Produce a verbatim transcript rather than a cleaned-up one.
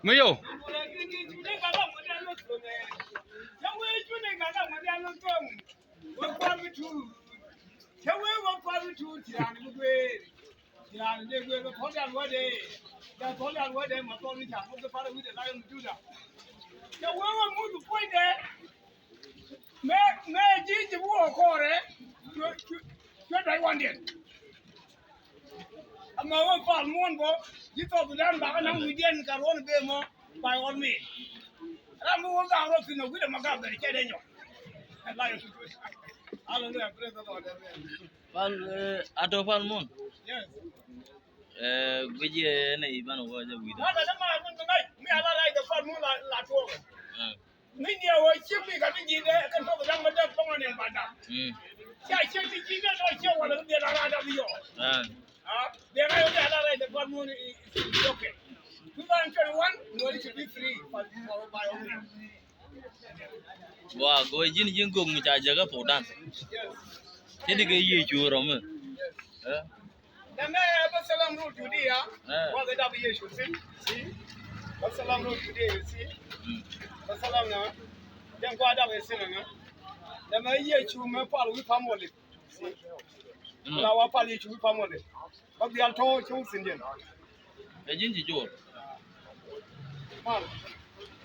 Mi yo. Mɛ, mɛ ji̱ ji̱ bi wä kɔrɛ. Cuɛ, cuɛ, cuɛ dɔ̱c wandiɛn. Ama wä pal muɔ̱n bä ji̱ South Sudan bakɛ naŋ wi̱diɛn kɛ ruɔ̱n ben mɔ, by all means. Ram bi wä gak rɔ thi̱n ɔ wi̱dɛ ma gak ben cɛ dee nyɔk. Hallelujah, praise the Lord, amen. Pal, eh, atɔ pal muɔ̱n. Yes. Eh, guic yɛ nɛ iban wä jɛ wi̱dɛ. Ŋa̱t ɛ dee ma muɔ̱n bi ŋa̱c mi ala rac kɛ pal muɔ̱n la, la tuɔɔk. Eh. Ŋi̱n yɛ wä ciek mi ka bi ji̱ dee kɛn tok da̱ŋ bä dee pɔŋɔ ni ba da̱ŋ. Mm. Cia ciek ti ji̱ dee dɔ̱ ciek wala bi dee la la da̱ŋ yɔ. Ah. Ah, dee ŋa̱ yɔ dee la la dee pal muɔ̱n i, i, i, okay. Two thousand twenty-one, Nuɔri should be free, but, but, but, okay. Wa, kɛ wee ji̱n ji̱n gök mi ca jäkä pok dan. Yes. Cɛ di kɛ Yecu rɔm mi. Yes. Eh? Nɛmɛ Bethlehem Road Judea. Eh. Wa kɛ dap Yecu sin. Si. Bethlehem Road Judea, si. Mm. Bethlehem na. Jɛn kua dap sin na. Nɛmɛ Yecu mɛ pal wi̱i̱ pam wä lip. Si. Mm. La wa pal Yecu wi̱i̱ pam wä lip. Bä bial tɔ̱ cä wä thi̱n diɛn. Ɛ ji̱n ci jor. Mal.